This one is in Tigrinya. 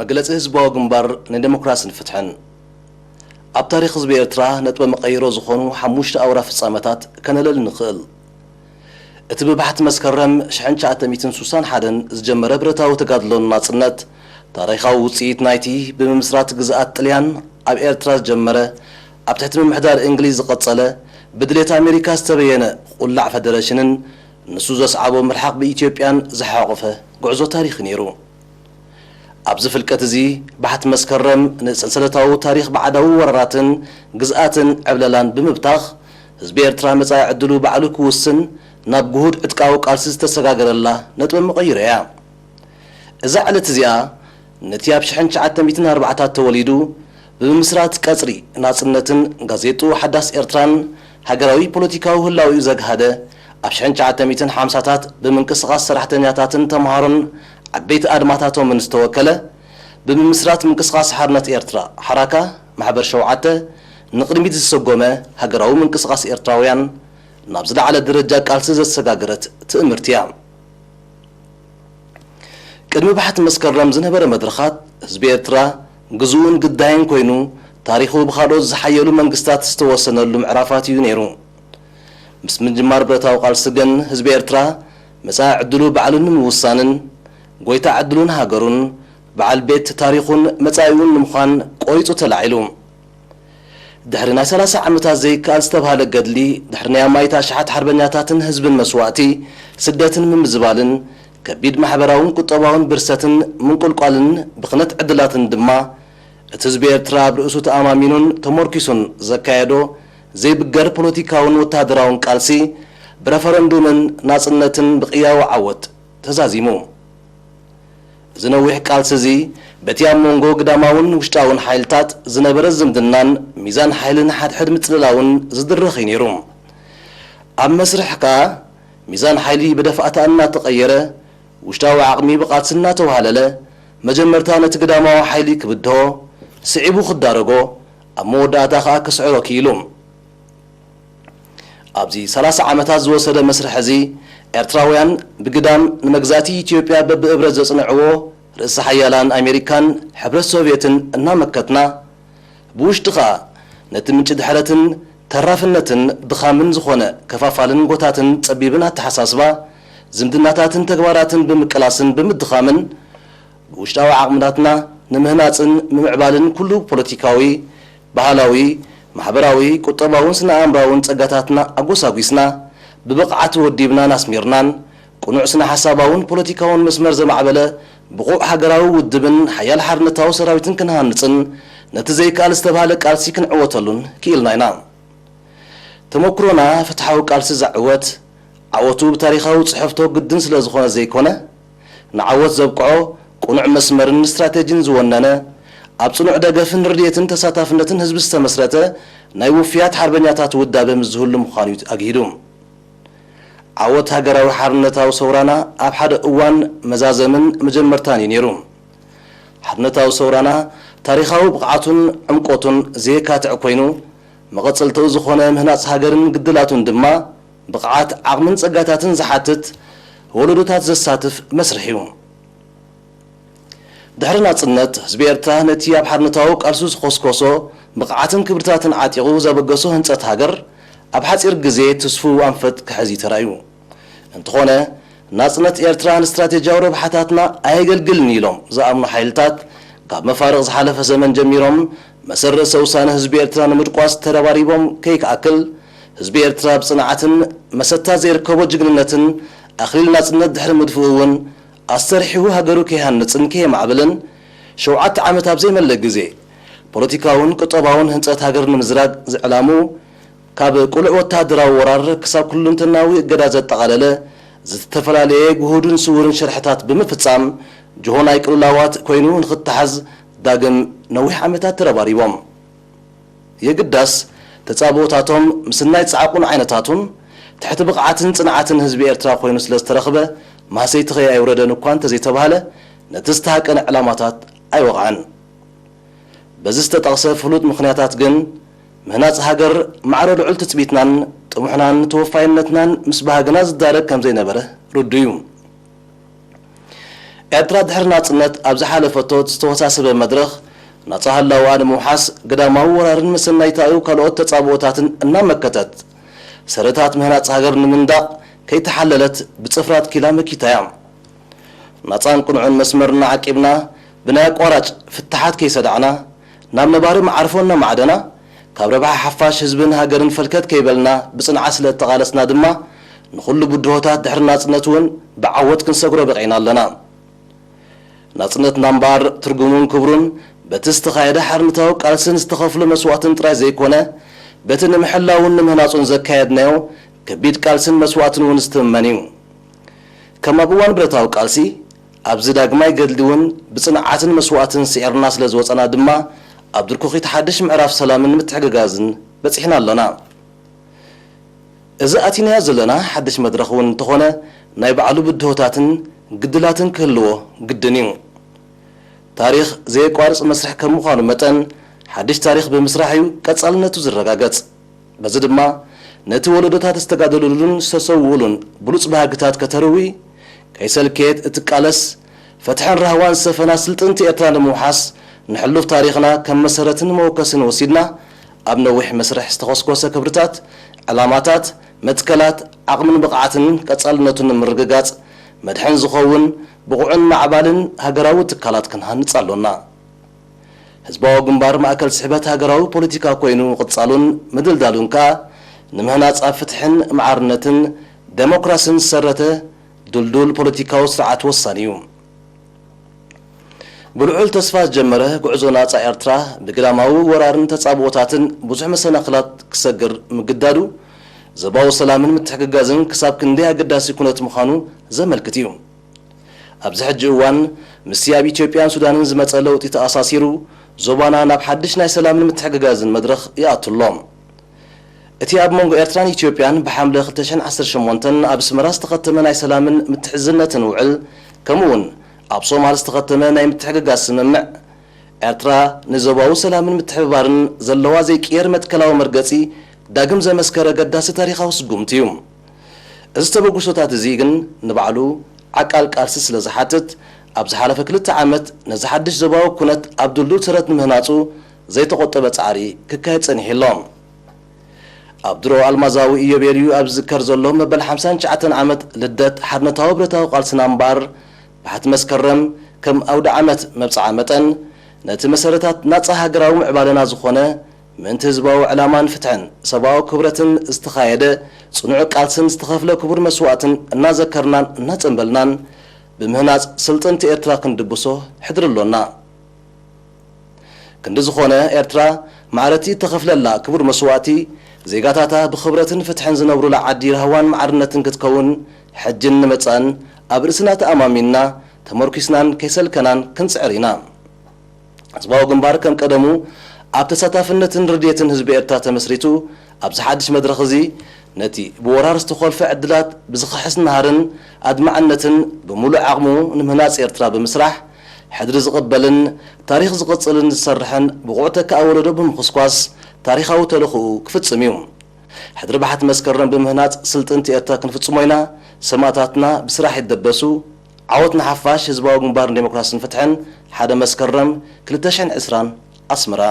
መግለጺ ህዝባዊ ግንባር ንደሞክራስን ፍትሕን። ኣብ ታሪኽ ህዝቢ ኤርትራ ነጥበ መቐይሮ ዝኾኑ ሓሙሽተ ኣውራ ፍጻመታት ከነለሊ ንኽእል። እቲ ብባሕቲ መስከረም ሽሕን ትሽዓተ ሚእትን ስሳን ሓደን ዝጀመረ ብረታዊ ተጋድሎ ናጽነት፣ ታሪኻዊ ውጽኢት ናይቲ ብምምስራት ግዝኣት ጥልያን ኣብ ኤርትራ ዝጀመረ፣ ኣብ ትሕቲ ምምሕዳር እንግሊዝ ዝቐጸለ፣ ብድሌት ኣሜሪካ ዝተበየነ ቁላዕ ፈደረሽንን ንሱ ዘስዓቦ ምርሓቕ ብኢትዮጵያን ዝሓቖፈ ጉዕዞ ታሪኽ ነይሩ። ኣብዚ ፍልቀት እዚ ባሕቲ መስከረም ንሰንሰለታዊ ታሪኽ ባዕዳዊ ወራራትን ግዝኣትን ዕብለላን ብምብታኽ፣ ህዝቢ ኤርትራ መጻኢ ዕድሉ ባዕሉ ክውስን ናብ ግሁድ ዕጥቃዊ ቃልሲ ዝተሰጋገረላ ነጥበ መቐይሮ እያ። እዛ ዕለት እዚኣ ነቲ ኣብ ሽሕን ትሽዓተ ሚእትን ኣርባዓታት ተወሊዱ ብምምስራት ቀጽሪ ናጽነትን ጋዜጥኡ ሓዳስ ኤርትራን ሃገራዊ ፖለቲካዊ ህላዊኡ ዘግሃደ፣ ኣብ ሽሕን ትሽዓተ ሚእትን ሓምሳታት ብምንቅስቓስ ሰራሕተኛታትን ተምሃሮን ዓበይቲ ኣድማታቶምን ዝተወከለ፣ ብምምስራት ምንቅስቓስ ሓርነት ኤርትራ ሓራካ ማሕበር ሸውዓተ ንቕድሚት ዝሰጎመ ሃገራዊ ምንቅስቓስ ኤርትራውያን ናብ ዝለዓለ ደረጃ ቃልሲ ዘሰጋገረት ትእምርቲ እያ። ቅድሚ ባሕቲ መስከረም ዝነበረ መድረኻት ህዝቢ ኤርትራ ግዝኡን ግዳይን ኮይኑ፣ ታሪኹ ብኻልኦት ዝሓየሉ መንግስታት ዝተወሰነሉ ምዕራፋት እዩ ነይሩ። ምስ ምጅማር ብረታዊ ቃልሲ ግን ህዝቢ ኤርትራ መጻኢ ዕድሉ ባዕሉ ንምውሳንን ጎይታ ዕድሉን ሃገሩን በዓል ቤት ታሪኹን መጻኢኡን ንምዃን ቆሪጹ ተላዒሉ። ድሕሪ ናይ ሰላሳ ዓመታት ዘይከኣል ዝተባህለ ገድሊ፣ ድሕሪ ናይ ኣማኢት ኣሽሓት ሓርበኛታትን ህዝብን መስዋእቲ፣ ስደትን ምምዝባልን፣ ከቢድ ማሕበራውን ቁጠባውን ብርሰትን ምንቁልቋልን ብኽነት ዕድላትን ድማ፣ እቲ ህዝቢ ኤርትራ ኣብ ርእሱ ተኣማሚኑን ተመርኪሱን ዘካየዶ ዘይብገር ፖለቲካውን ወተሃደራውን ቃልሲ፣ ብረፈረንዱምን ናጽነትን ብቅያዊ ዓወት ተዛዚሙ። እዚ ነዊሕ ቃልሲ እዚ፣ በቲ ኣብ መንጎ ግዳማውን ውሽጣውን ሓይልታት ዝነበረ ዝምድናን ሚዛን ሓይልን ሓድሕድ ምጽልላውን ዝድረኽ እዩ ነይሩ። ኣብ መስርሕ ከኣ፣ ሚዛን ሓይሊ ብደፋእታ እናተቐየረ፣ ውሽጣዊ ዓቕሚ ብቓልሲ እናተዋህለለ፣ መጀመርታ ነቲ ግዳማዊ ሓይሊ ክብድሆ፣ ስዒቡ ክዳረጎ፣ ኣብ መወዳእታ ከኣ ክስዕሮ ክኢሉ። ኣብዚ ሰላሳ ዓመታት ዝወሰደ መስርሕ እዚ፣ ኤርትራውያን ብግዳም ንመግዛእቲ ኢትዮጵያ በብእብረት ዘጽንዕዎ፣ ርእሰ ሓያላን ኣሜሪካን ሕብረት ሶቭየትን እናመከትና፣ ብውሽጢ ኸኣ ነቲ ምንጪ ድሕረትን ተራፍነትን ድኻምን ዝኾነ ከፋፋልን ጎታትን ጸቢብን ኣተሓሳስባ፣ ዝምድናታትን ተግባራትን ብምቅላስን ብምድኻምን፣ ብውሽጣዊ ዓቕምታትና ንምህናጽን ምምዕባልን ኩሉ ፖለቲካዊ፣ ባህላዊ፣ ማሕበራዊ፣ ቁጠባውን ስነ ኣእምራውን ጸጋታትና ኣጎሳጒስና፣ ብብቕዓት ወዲብናን ኣስሚርናን፣ ቅኑዕ ስነ ሓሳባውን ፖለቲካውን መስመር ዘማዕበለ ብቑዕ ሃገራዊ ውድብን ሓያል ሓርነታዊ ሰራዊትን ክንሃንጽን፣ ነቲ ዘይከኣል ዝተባህለ ቃልሲ ክንዕወተሉን ክኢልና ኢና። ተመኩሮና ፍትሓዊ ቃልሲ ዘዕወት፣ ዓወቱ ብታሪኻዊ ጽሕፍቶ ግድን ስለ ዝኾነ ዘይኮነ፣ ንዓወት ዘብቅዖ ቅኑዕ መስመርን ስትራቴጂን ዝወነነ፣ ኣብ ጽኑዕ ደገፍን ርድየትን ተሳታፍነትን ህዝቢ ዝተመስረተ ናይ ውፉያት ሓርበኛታት ውዳበ ምስ ዝህሉ ምዃኑ እዩ ኣግሂዱ። ዓወት ሃገራዊ ሓርነታዊ ሰውራና ኣብ ሓደ እዋን መዛዘምን መጀመርታን እዩ ነይሩ። ሓርነታዊ ሰውራና ታሪኻዊ ብቕዓቱን ዕምቆቱን ዘየካትዕ ኮይኑ፣ መቐጸልታኡ ዝኾነ ምህናጽ ሃገርን ግድላቱን ድማ ብቕዓት፣ ዓቕምን ጸጋታትን ዝሓትት፣ ወለዶታት ዘሳትፍ መስርሕ እዩ። ድሕሪ ናጽነት፣ ህዝቢ ኤርትራ ነቲ ኣብ ሓርነታዊ ቃልሱ ዝኾስኮሶ ብቕዓትን ክብርታትን ዓጢቑ ዘበገሶ ህንጸት ሃገር፣ ኣብ ሓጺር ግዜ ትስፉው ኣንፈት ክሕዝ እዩ ተራእዩ። እንተኾነ፣ ናጽነት ኤርትራ ንስትራቴጂያዊ ረብሓታትና ኣየገልግልን ኢሎም ዝኣምኑ ሓይልታት፣ ካብ መፋርቕ ዝሓለፈ ዘመን ጀሚሮም፣ መሰል ርእሰ ውሳነ ህዝቢ ኤርትራ ንምድቋስ ተረባሪቦም ከይከኣክል፣ ህዝቢ ኤርትራ ብጽንዓትን መሰታ ዘይርከቦ ጅግንነትን ኣኽሊል ናጽነት ድሕሪ ምድፍኡ እውን፣ ኣስተርሒቡ ሃገሩ ከይሃንጽን ከየማዕብልን፣ ሸውዓተ ዓመት ኣብ ዘይመልእ ግዜ፣ ፖለቲካውን ቁጠባውን ህንጸት ሃገር ንምዝራግ ዝዕላሙ፣ ካብ ቅሉዕ ወተሃደራዊ ወራር ክሳብ ኩሉንተናዊ እገዳ ዘጠቓለለ፣ ዝተፈላለየ ግሁድን ስውርን ሽርሕታት ብምፍጻም፣ ጅሆ ናይ ቅልውላዋት ኮይኑ ንኽተሓዝ ዳግም ነዊሕ ዓመታት ተረባሪቦም። የግዳስ፣ ተጻብኦታቶም ምስናይ ጻዕቁን ዓይነታቱን፣ ትሕቲ ብቕዓትን ጽንዓትን ህዝቢ ኤርትራ ኮይኑ ስለ ዝተረኽበ፣ ማህሰይቲ ከየኣይውረደን እኳ እንተዘይተባህለ፣ ነቲ ዝተሃቀነ ዕላማታት ኣይወቕዐን። በዚ ዝተጠቕሰ ፍሉጥ ምኽንያታት ግን፣ ምህናጽ ሃገር ማዕረ ልዑል ትጽቢትናን ጥሙሕናን ተወፋይነትናን ምስ ባህግና ዝዳረግ ከም ዘይነበረ ርዱእ እዩ። ኤርትራ ድሕሪ ናጽነት ኣብ ዝሓለፈቶ ዝተወሳሰበ መድረኽ ናጻ ህላወኣ ንምውሓስ ግዳማዊ ወራርን መሰናይታኡ ካልኦት ተጻብኦታትን እናመከተት፣ ሰረታት ምህናጽ ሃገር ንምንዳቕ ከይተሓለለት ብጽፍራት ኪላ መኪታ'ያ። ናጻን ቅኑዕን መስመርና ዓቂብና፣ ብናይ ኣቋራጭ ፍታሓት ከይሰዳዕና፣ ናብ ነባሪ መዓርፎ እናማዕደና፣ ካብ ረብሓ ሓፋሽ ህዝብን ሃገርን ፈልከት ከይበልና ብጽንዓት ስለ እተቓለስና ድማ፣ ንኹሉ ብድሆታት ድሕሪ ናጽነት እውን ብዓወት ክንሰግሮ በቒዕና ኣለና። ናጽነትና እምበኣር ትርጉሙን ክብሩን በቲ ዝተኻየደ ሓርነታዊ ቃልስን ዝተኸፍሎ መስዋእትን ጥራይ ዘይኮነ፣ በቲ ንምሕላውን ንምህናጹን ዘካየድናዮ ከቢድ ቃልስን መስዋእትን እውን ዝትመን እዩ። ከም ኣብ እዋን ብረታዊ ቃልሲ፣ ኣብዚ ዳግማይ ገድሊ እውን ብጽንዓትን መስዋእትን ስዒርና ስለ ዝወጸና ድማ፣ ኣብ ድርኩኺት ሓድሽ ምዕራፍ ሰላምን ምትሕግጋዝን በጺሕና ኣሎና። እዚ ኣቲናዮ ዘለና ሓድሽ መድረኽ እውን እንተኾነ፣ ናይ ባዕሉ ብድሆታትን ግድላትን ክህልዎ ግድን እዩ። ታሪኽ ዘየቋርጽ መስርሕ ከም ምዃኑ መጠን፣ ሓድሽ ታሪኽ ብምስራሕ እዩ ቀጻልነቱ ዝረጋገጽ። በዚ ድማ፣ ነቲ ወለዶታት ዝተጋደሉሉን ዝተሰውኡሉን ብሉጽ ባህግታት ከተርዊ፣ ከይሰልከየት እትቃለስ፣ ፍትሕን ራህዋን ዝሰፈና ስልጥንቲ ኤርትራ ንምውሓስ፣ ንሕሉፍ ታሪኽና ከም መሰረትን መወከስን ወሲድና፣ ኣብ ነዊሕ መስርሕ ዝተኾስኮሰ ክብርታት፣ ዕላማታት፣ መትከላት፣ ዓቕምን ብቕዓትን ቀጻልነቱን ንምርግጋጽ፣ መድሕን ዝኸውን ብቑዕን ማዕባልን ሃገራዊ ትካላት ክንሃንጽ ኣሎና። ህዝባዊ ግንባር ማእከል ስሕበት ሃገራዊ ፖለቲካ ኮይኑ ምቕጻሉን ምድልዳሉን ከኣ፣ ንምህናጽ ኣብ ፍትሕን ማዕርነትን ደሞክራስን ዝሰረተ ድልዱል ፖለቲካዊ ስርዓት ወሳኒ እዩ። ብልዑል ተስፋ ዝጀመረ ጉዕዞ ናጻ ኤርትራ፣ ብግዳማዊ ወራርን ተጻብኦታትን ብዙሕ መሰናኽላት ክሰግር ምግዳዱ፣ ዞባዊ ሰላምን ምትሕግጋዝን ክሳብ ክንደይ ኣገዳሲ ኩነት ምዃኑ ዘመልክት እዩ። ኣብዚ ሕጂ እዋን፣ ምስቲ ኣብ ኢትዮጵያን ሱዳንን ዝመጸ ለውጢ ተኣሳሲሩ፣ ዞባና ናብ ሓድሽ ናይ ሰላምን ምትሕግጋዝን መድረኽ ይኣቱ ኣሎ። እቲ ኣብ መንጎ ኤርትራን ኢትዮጵያን ብሓምለ ክልተ ሽሕን ዓሰርተ ሸሞንተን ኣብ ኣስመራ ዝተኸተመ ናይ ሰላምን ምትሕዝነትን ውዕል፣ ከምኡ'ውን ኣብ ሶማል ዝተኸተመ ናይ ምትሕግጋዝ ስምምዕ፣ ኤርትራ ንዞባዊ ሰላምን ምትሕብባርን ዘለዋ ዘይቅየር መትከላዊ መርገጺ ዳግም ዘመስከረ ኣገዳሲ ታሪኻዊ ስጉምቲ እዩ። እዚ ተበግሶታት እዚ ግን ንባዕሉ ዓቃል ቃልሲ ስለ ዝሓትት፣ ኣብ ዝሓለፈ ክልተ ዓመት ነዚ ሓድሽ ዞባዊ ኩነት ኣብ ድልዱል ሰረት ንምህናጹ ዘይተቖጠበ ጻዕሪ ክካየድ ጸኒሑ ኣሎ። ኣብ ድሮ ኣልማዛዊ ኢዮቤልዩ ኣብ ዝዝከር ዘሎ መበል ሓምሳን ትሽዓተን ዓመት ልደት ሓርነታዊ ብረታዊ ቃልስና እምበኣር፣ ባሕቲ መስከረም ከም ኣውደ ዓመት መብጽዓ መጠን፣ ነቲ መሰረታት ናጻ ሃገራዊ ምዕባለና ዝኾነ፣ ምእንቲ ህዝባዊ ዕላማን ፍትሕን ሰብኣዊ ክብረትን ዝተኻየደ ጽኑዕ ቃልስን ዝተኸፍለ ክቡር መስዋእትን እናዘከርናን እናጸንበልናን፣ ብምህናጽ ስልጥንቲ ኤርትራ ክንድብሶ ሕድሪ ኣሎና። ክንዲ ዝኾነ፣ ኤርትራ ማዕረቲ እተኸፍለላ ክቡር መስዋእቲ፣ ዜጋታታ ብኽብረትን ፍትሕን ዝነብሩላ ዓዲ ራህዋን ማዕርነትን ክትከውን፣ ሕጅን ንመጻእን ኣብ ርእስና ተኣማሚንና፣ ተመርኲስናን ከይሰልከናን ክንጽዕር ኢና። ህዝባዊ ግንባር ከም ቀደሙ ኣብ ተሳታፍነትን ርድየትን ህዝቢ ኤርትራ ተመስሪቱ፣ ኣብዚ ሓድሽ መድረኽ እዚ ነቲ ብወራር ዝተኾልፈ ዕድላት ብዝኽሕስ ናህርን ኣድማዕነትን ብምሉእ ዓቕሙ ንምህናጽ ኤርትራ ብምስራሕ፣ ሕድሪ ዝቕበልን ታሪኽ ዝቕጽልን ዝሰርሕን ብቑዕ ተካኢ ወለዶ ብምኹስኳስ ታሪኻዊ ተልእኾኡ ክፍጽም እዩ። ሕድሪ ባሕቲ መስከረም ብምህናጽ ስልጥንቲ ኤርትራ ክንፍጽሞ ኢና። ሰማእታትና ብስራሕ ይደበሱ። ዓወት ንሓፋሽ! ህዝባዊ ግንባር ንዴሞክራስን ፍትሕን፣ ሓደ መስከረም ክልተ ሽሕን ዕስራን፣ ኣስመራ።